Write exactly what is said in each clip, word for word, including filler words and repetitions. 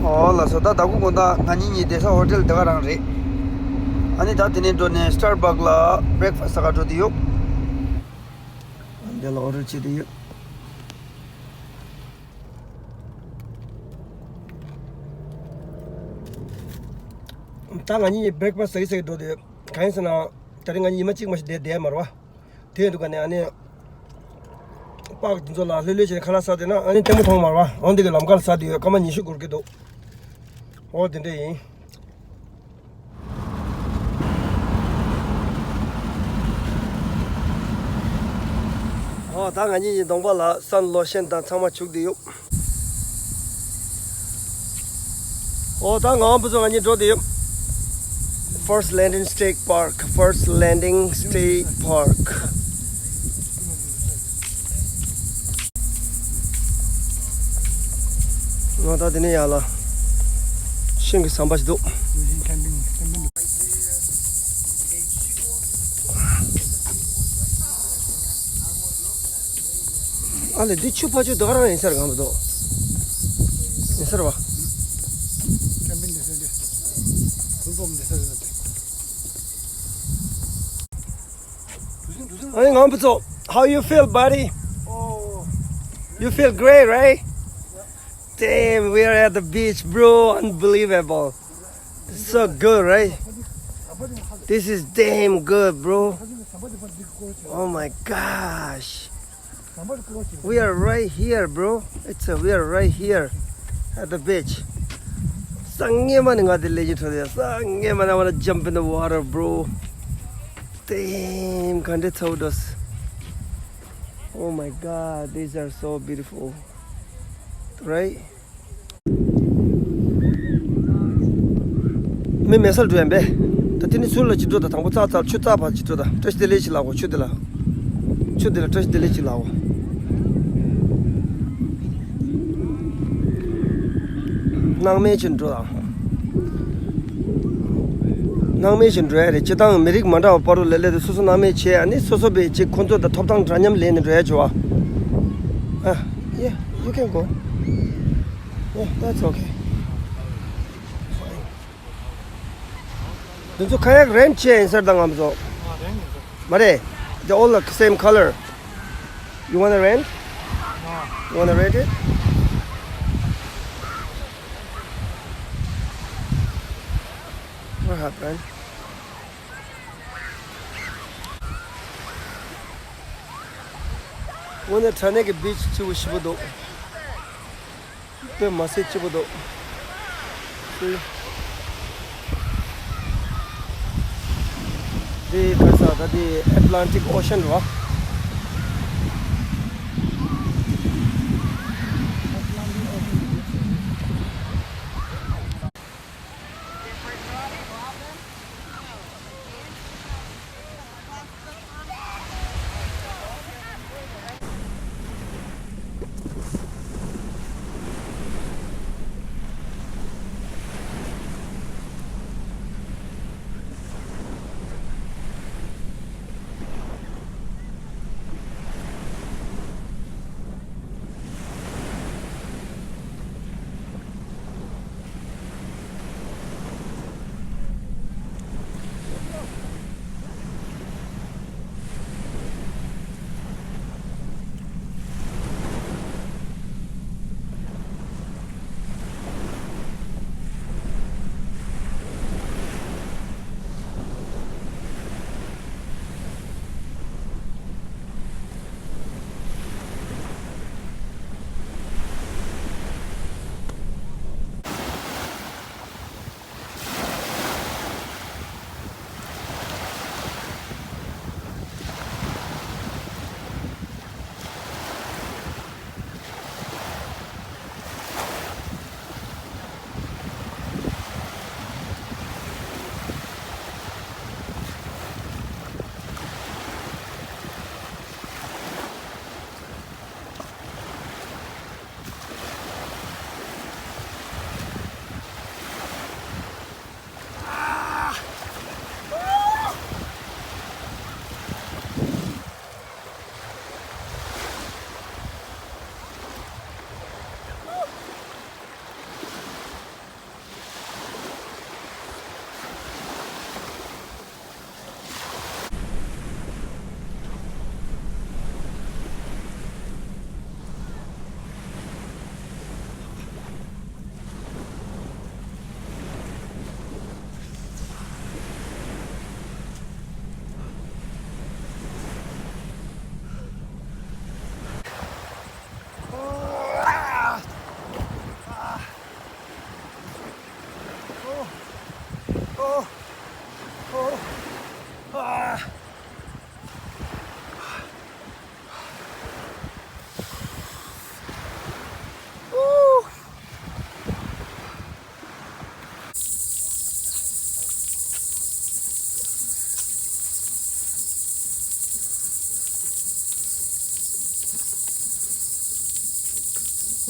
ཨོ་ལགས་སོ། ད་ད་གུ་དགོང་དག་ང་གཉིས་གཉིས་བསྡད་ས་ཧོ་ཊེལ་དེ་ག་རང་རེད། ཨ་ནི་ད་དེ་ནས་འགྲོ་ནས་Starbucks་ལ་breakfast་ཟ་ག་འགྲོ་དེ་ཡོད། འདི་ལ་order་བྱེད་དེ་ཡོད། ད་ང་གཉིས་breakfast་ཟ་གི་ཟ་གི་འགྲོ་དེ་ཡོད། གང་ཡིན་ཟེར་ན། དེ་རིང་ང་གཉིས་ཉི་མ་གཅིག་མ་ཞིག་བསྡད་བསྡད་མ་རེད་བ། དེ་ཡིན་དུས་ཀ་ནས་ཨ་ནི། པག་དེ་ཚོ་ལ་ལྷོད་ལྷོད་བྱས་ནས་ཁ་ལག་ཟ་བསྡད་ན་ཨ་ནི་ལྟད་མོ་མཐོང་མ་རེད་བ། འོན་ཏེ་གི་ལམ་ཁ་ལ་ཟ་བསྡད་ཡོད། སྐར་མ་ཉི་ཤུ་འགོར་གི་འདུག་ཨོ་དེ་འདྲ་ཡིན། ཨོ་ད་ང་གཉིས་ཀྱི་གདོང་པ་ལ་sun lotion་དང་ཚང་མ་བྱུགས་བསྡད་ཡོད། ཨོ་ད་ང་བུ་ཚོ་ང་གཉིས་འགྲོ་བསྡད་ཡོད། First Landing State Park, First Landing State Park. ང་ད་དེ་ནས་ཡར་ལ་ཤིང་གི་ཟམ་པ་ཞིག་འདུག་ཨ་ལེ་འདི་ཆུ་ཕ་ཆུ་དེ་ག་རང་ཡིན་ས་རེད། གང་མི་འདུག་ཡིན་ས་རེད་བ། Hey, Ngambutso, how you feel, buddy? Oh. You feel great, right? Damn, we are at the beach, bro. Unbelievable. It's so good, right? This is damn good, bro. Oh my gosh. We are right here, bro. It's a, we are right here at the beach. སང་ཉིན་མ་ནི་ང་དེ་ལས་ཀྱི་འཕྲོ་དེ། སང་ཉིན་མ་ནི། I wanna jump in the water, bro. Damn, ག་འདྲ་ཚ་བོ་འདུག Oh my God, these are so beautiful. Right? མི་མེད་སར་འགྲོ་ཡ་ཡིན་པས། ད་དེ་ནི་ཚུར་ལ་ཅིག་འགྲོ་དང་། དང་པོ་ཙག་ཙག་ཆུ་ཙག་བར་ཅིག་འགྲོ་དང་། བཀྲ་ཤིས་བདེ་ལེགས་ཅིག་ལབ་དགོས། ཆུ་དེ་ལ། ཆུ་དེ་ལ་བཀྲ་ཤིས་བདེ་ལེགས་ཅིག་ལབ་དགོས། སྣང་མེད་ཅིག་འགྲོ་དང་། སྣང་མེད་ཅིག་འགྲོ་ཡ་རེད། སྤྱིར་བཏང་མི་རིགས་མ་འདྲ་བ་བར་དུ་ལ་སླེབས་ཏེ་སོ་སོ་སྣང་མེད་བྱས། ཨ་ནི་སོ་སོ་བས་ཅིག་ཁོང་ཚོ་དང་ཐོབ་ཐང་འདྲ་མཉམ་ལེན་ནས་འགྲོ་ཡ་བྱུང་བ། ཨ། Yeah, you can go. Yeah, that's okay. འདི་ཚོ་kayak rent་བྱས་ཡིན་ས་རེད་ད། ང་ཚོ། མ་རེད། They all look same color. You wanna rent? You wanna rent it? What happened? དངོས་གནས་དྲང་གནས་ཀྱི་beach་སྐྱིད་པོ་ཞེ་པོ་འདུག་དཔེ་མ་སྲིད་སྐྱིད་པོ་འདུག་འདི་ག་རེ་ཟེར། ད་འདི་Atlantic Ocean་རེད་བ།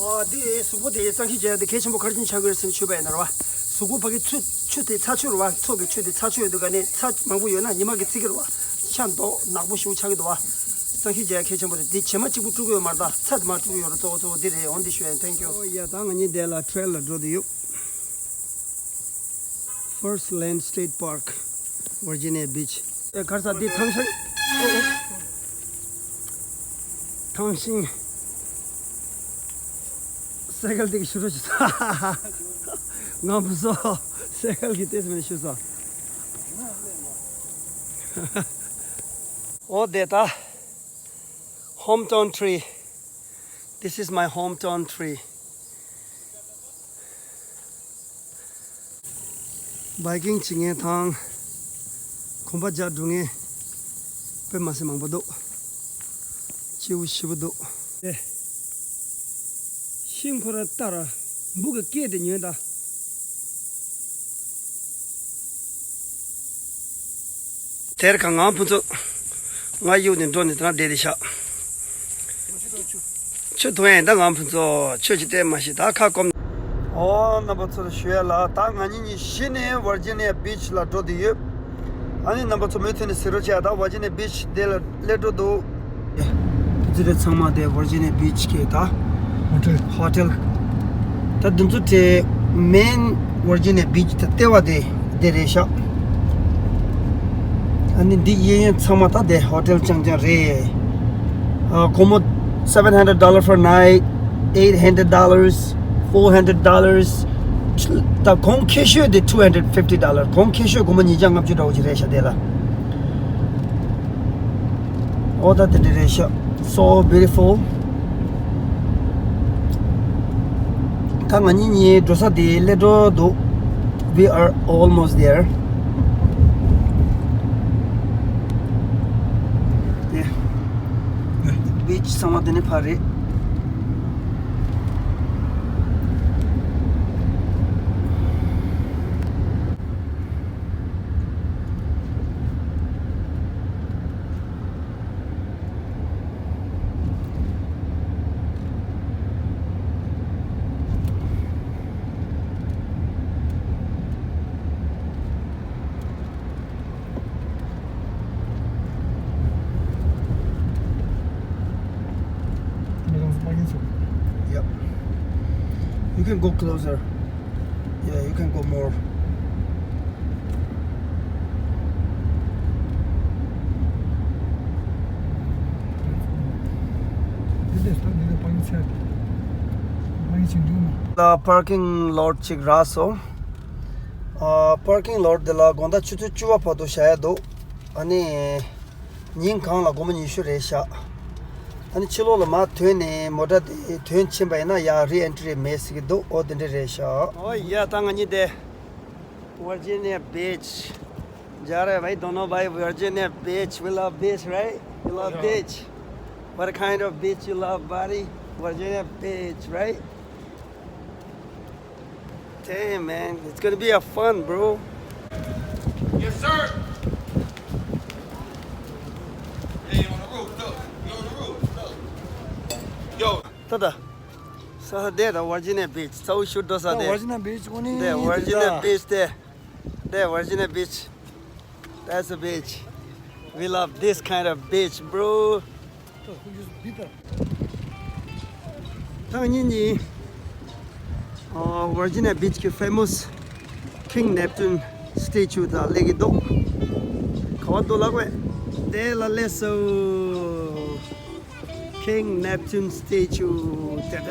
ཨོ་དེ་གཟུགས་པོ་དེ་གཙང་ཁེ་བྱས་ཏེ་གལ་ཆེན་པོ་ག་རེ་བྱས་ནས་ཆགས་ཀྱི་རེད་ཟེར་ནས་ཞུས་པ་ཡིན་ན་རེད་བ། གཟུགས་པོ་ཕ་གི་ཆུ་ཆུ་དེ་ཚྭ་ཆུ་རེད་བ། མཚོ་གི་ཆུ་དེ་ཚྭ་ཆུ་ཡོད་དུས་ག་ནས་ཚྭ་མང་པོ་ཡོད་ན་ཉི་མ་གི་ཚིག་གི་རེད་བ། ཤ་མདོག་ནག་པོ་ཞེ་པོ་ཆགས་ཀྱི་འདུག་བ། གཙང་ཁེ་བྱས་གལ་ཆེན་པོ་རེད། དེ་བྱེ་མ་གཅིག་པུ་དཀྲུག་གི་ཡོད་མ་རེད། ད་ཚྭ་དེ་མར་དཀྲུག་གི་ཡོད་རེད། གཙོ་བོ་གཙོ་བོ་དེ་རེད། འོན་ཏེ་ཞུ་ཡ། Thank you། ཨོ་ཡ། ད་ང་གཉིས་དེ་ལ་ཊེ་རེལ་ལ་འགྲོ་དུ་ཡོད། First Land State Park, Virginia Beach. ཨེ་གར་ས་འདི་ཐང་ཤིང་། ཨོ་ཨོ། ཐང་ཤིང་། སེ་གལ་འདི་གི་ཤུ་རུ་ཤུ་ས། ང་བུ་སོ། སེ་གལ་གི་ཏེས་མེད་ཤུ་ས། ཨོ་དེ་ད། Hometown tree. This is my hometown tree. བྷའི་ཀིང་བྱེད་མཁན་དང་གོམ་པ་རྒྱག་འགྲོ་མཁན་དཔེ་མ་སྲིད་མང་པོ་འདུག་སྐྱིད་པོ་ཞེ་པོ་འདུག་ཨེ། ཤིང་ཁོ་ར་ལྟ་ར། འབུ་གི་སྐད་དེ་ཉོན་ད། དེར་ཁ་ང་ཕུན་ཚོགས། ང་གཡུག་ནས་འགྲོ་ནས་དེ་ན་བསྡད་དེ་ཤག་ཆུ་འཐུང་ཡས་ད་ང་ཕུན་ཚོགས་ཆུ་ཅིག་སྟེར་མ་ཤེས། ད་ཁ་སྐོམ། ཨོ་རྣམ་པ་ཚོར་ཞུ་ཡ་ལ། ད་ང་གཉིས་གཉིས་གཞི་ནས་ཝར་ཇི་ནི་ཡ་བིཆ་ལ་འགྲོ་བསྡད་ཡོད། ཨ་ནི་རྣམ་པ་ཚོ་མུ་མཐུད་ནས་གཟིགས་རོགས་བྱས། ད་ཝར་ཇི་ནི་ཡ་བིཆ་དེ་ལ་སླེབས་འགྲོ་འདུག་དེ་ཚོ་དེ་ཚང་མ་དེ་ཝར་ཇི་ནི་ཡ་བིཆ་གི་ད་ཧོ་ཊེལ། ཧོ་ཊེལ། ད་དེ་ཚོ་དེ་མེན་ཝར་ཇི་ནི་ཡ་བིཆ་ད་ལྟེ་བ་དེ་དེ་རེད་ཤག་ཨ་ནི་འདི་གཡས་གཡོན་ཚང་མ་ད་དེ་ཧོ་ཊེལ་རྐྱང་རྐྱང་རེད། ཨ་སྒོར་མོ་seven hundred dollar for night, eight hundred dollars, four hundred dollars. ད་གོང་ཁེ་ཤོས་དེ two hundred fifty dollar། གོང་ཁེ་ཤོས་སྒོར་མོ་ཉིས་བརྒྱ་ལྔ་བཅུ་འདྲ་བོ་ཅིག་རེད་ཤག་དེ་ལ། ཨོ་ད་དེ་འདྲ་རེད་ཤག So beautiful. ད་ང་གཉིས་གཉིས་འགྲོ་ས་དེ་སླེབས་འགྲོ་འདུག We are almost there. དེ་བིཆ་ཚང་མ་དེ་ནས་ཕར་རེད། Yep. You can go closer. Yeah, you can go more. ལ་པར་ཀིང་ལོཊ་ཅིག་རག་སོང་། ཨ་པར་ཀིང་ལོཊ་དེ་ལ་དགོང་དག་ཆུ་ཚོད་བཅུ་པ་བར་དུ་བཞག་ཡ་འདུག་ཨ་ནི། ཉིན་གང་ལ་སྒོར་མོ་ཉི་ཤུ་རེད་ཤག་ཨ་ནི་ཕྱི་ལོགས་ལ་མར་ཐོན་ནས་མོ་ཊ་དེ་ཐོན་ཕྱིན་པ་ཡིན་ན་ཡར་རི་ཨེན་ཊི་རི་མེད་ཟེར་གྱི་འདུག་ཨོ་དེ་འདྲ་རེད་ཤག་ཨོ་ཡ། ད་ང་གཉིས་དེ་Virginia Beach. Jare bhai, dono bhai, Virginia Beach. We love beach, right? You love beach. What kind of beach you love, buddy? Virginia Beach, right? Damn, man, it's gonna be a fun, bro. Yes, sir. Hey, you on the roof? Look, you on the roof? Look. Yo. ད་ད། ས་དེ་ད་Virginia Beach. ཚ་བོ་ཤུ་འགྲོ་ས་དེ། Virginia Beach ཀོ་ནི་དེ་Virginia Beach དེ། དེ་Virginia Beach. That's a beach. We love this kind of beach, bro. ད་ངེད་གཉིས་ཨ་Virginia Beach གི་famous King Neptune statue དང་སླེབས་ཀྱི་འདུག་ག་བ་འདུག་ལབ་དགོས། དེ་ལ་སླེབས་སོང་། King Neptune statue. ད་ད།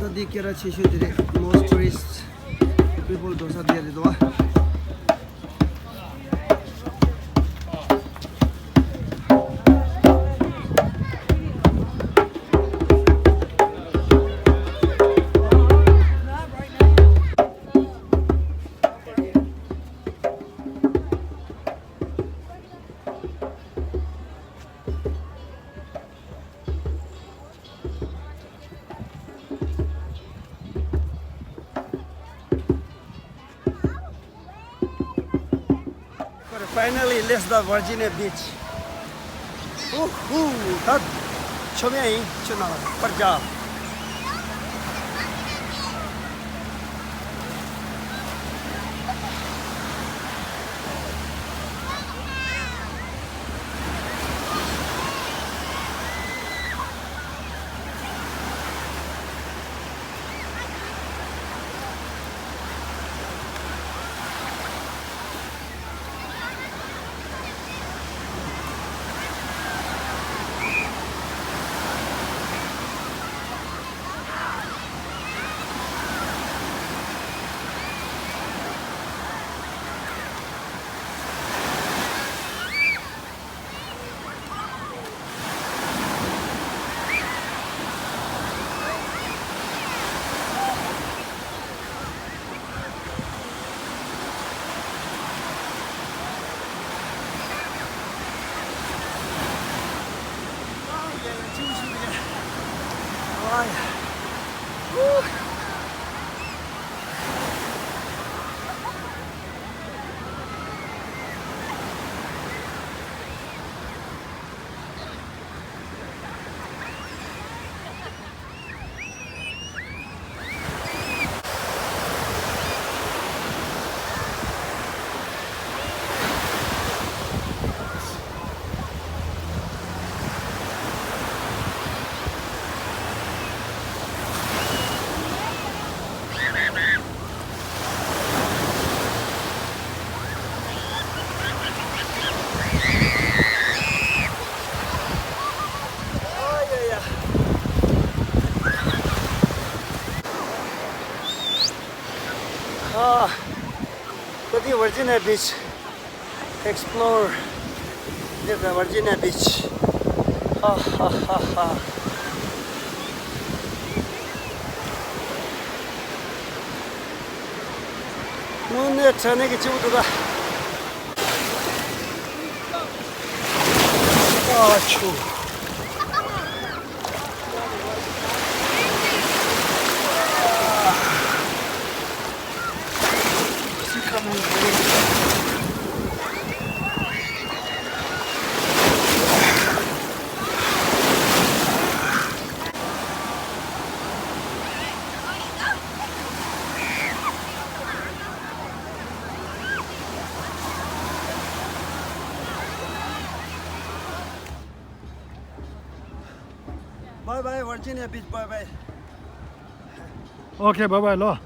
ད་འདི་སྐད་གྲགས་ཆེ་ཤོས་དེ་རེད། Most tourist people འགྲོ་ས་དེ་རེད་དོ། Finally, let's the Virginia Beach. Woohoo! ད་མཆོད་མེ་ཡིན་ཆུ་ནང་ལ་པར་རྒྱག་ཁ། ཁ་དེ་Virginia Beach explore. འདི་ད་Virginia Beach. ཧ་ཧ་ཧ་ཧ། དངོས་གནས་དྲན་ནས་ཀྱི་སྐྱིད་པོ་འདུག་ག་ཨ་ཆུ། Bye bye, Virginia Beach, bye bye. Okay, bye bye, lo.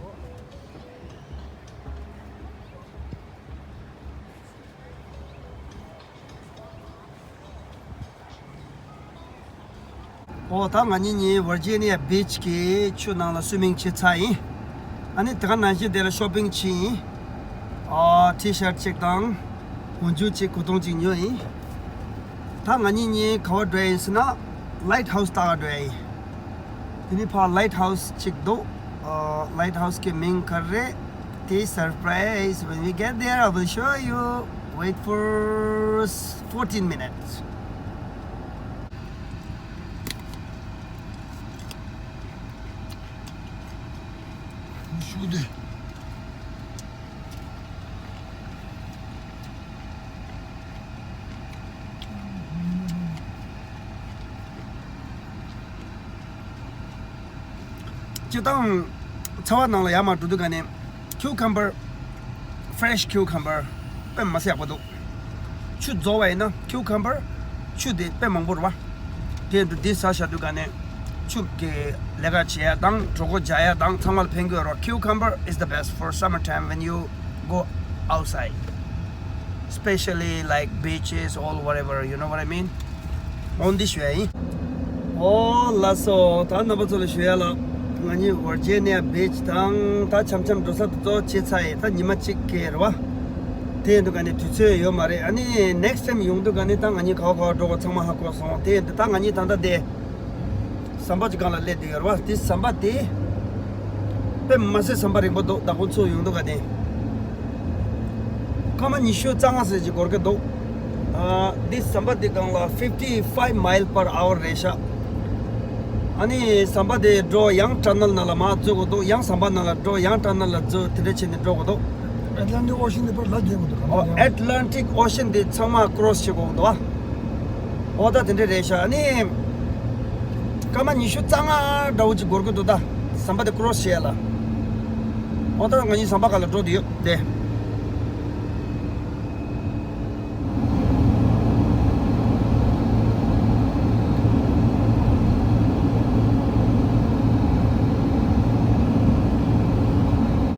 ཨོ་ད་ང་གཉིས་གཉིས་Virginia Beach གི་ཆུ་ནང་ལ་སུའི་མིང་བྱེད་ཚར་ཡིན། ཨ་ནི་དེ་ག་ནང་བཞིན་དེ་ལ་ཤོ་པིང་བྱས་ཡིན། ཨ་ཊི་ཤར་ཊི་གཅིག་དང་། འོག་འཇུག་གཅིག་གོས་ཐུང་གཅིག་ཉོས་ཡིན། ད་ང་གཉིས་གཉིས་ག་བ་འགྲོ་ཡིན་ཟེར་ན། Lighthouse ལྟ་ག་འགྲོ་ཡིན། དེ་ནི་ཕ་Lighthouse གཅིག་འདུག་ཨ་Lighthouse གི་མིང་ག་རེ་རེད། དེ་surprise, when we get there, I will show you. Wait for fourteen minutes. སྤྱིར་བཏང་ཚ་བ་ནང་ལ་ཡར་མར་འགྲོ་དུས་ག་ནས་cucumber, fresh cucumber དཔེ་མ་སྲིད་ཡག་པོ་འདུག་ཆུ་རྫོགས་པ་ཡིན་ན་cucumber ཆུ་དེ་དཔེ་མང་པོ་རེད་བ། དེ་འདུག་འདི་ཟ་བཞག་དུས་ག་ནས་ཆུ་གི་ལས་ཀ་བྱེད་ཡ་དང་གྲོད་ཁོག་རྒྱགས་ཡ་དང་ཚང་མ་ལ་ཕན་གི་ཡོད་རེད། Cucumber is the best for summertime when you go outside, especially like beaches or whatever, you know what I mean? འོ་འདི་ཞུ་ཡ་ཡིན། ཨོ་ལགས་སོ། ད་རྣམ་པ་ཚོ་ལ་ཞུ་ཡ་ལ། ང་གཉིས་Virginia Beach དང་ད་འཆམ་འཆམ་འགྲོ་ས་དེ་ཚོ་བྱས་ཚར་ཡིན། ད་ཉི་མ་གཅིག་གི་རེད་བ། དེ་འདུག་ག་ནས་དུས་ཚོད་ཡོད་མ་རེད། ཨ་ནི་next time ཡོང་དུས་ག་ནས་ད་ང་གཉིས་ག་བ་ག་བ་འགྲོ་དགོས་ཚང་མ་ཧ་གོ་སོང་། དེ་འདུག་ད་ང་གཉིས་ད་ལྟ་དེ་ཟམ་པ་ཅིག་སྒང་ལ་སླེབས་བསྡད་ཡོད་རེད་བ། དེ་ཟམ་པ་དེ་དཔེ་མ་སྲིད་ཟམ་པ་རིང་པོ་འདུག་བདག་པོ་ཚོ་ཡོང་དུས་ག་ནས། སྐར་མ་ཉི་ཤུ་རྩ་ལྔ་ཙམ་ཅིག་འགོར་གི་འདུག་ཨ་འདི་ཟམ་པ་འདི་སྒང་ལ་fifty five mile per hour རེད་ཤག་ཨ་ནི་ཟམ་པ་དེ་འགྲོ་ཡང་tunnel ནང་ལ་མར་འཛུལ་དགོས་འདུག་ཡང་ཟམ་པ་ནང་ལ་འགྲོ་ཡང་tunnel ལ་འཛུལ་དེ་འདྲ་བྱས་ནས་འགྲོ་དགོས་འདུག Atlantic Ocean དེ་པར་ལ་རྒྱལ་དགོས་འདུག་ག་ཨོ། Atlantic Ocean དེ་ཚང་མ་cross བྱེད་དགོས་འདུག་བ། ཨོ་ད་དེ་འདྲ་རེད་ཤག་ཨ་ནི་སྐར་མ་ཉི་ཤུ་རྩ་ལྔ་འདྲ་བོ་ཅིག་འགོར་གི་འདུག་ད་ཟམ་པ་དེ་cross བྱེད་ཡ་ལ། ཨོ་ད་ང་གཉིས་ཟམ་པ་སྒང་ལ་འགྲོ་བསྡད་ཡོད་དེ།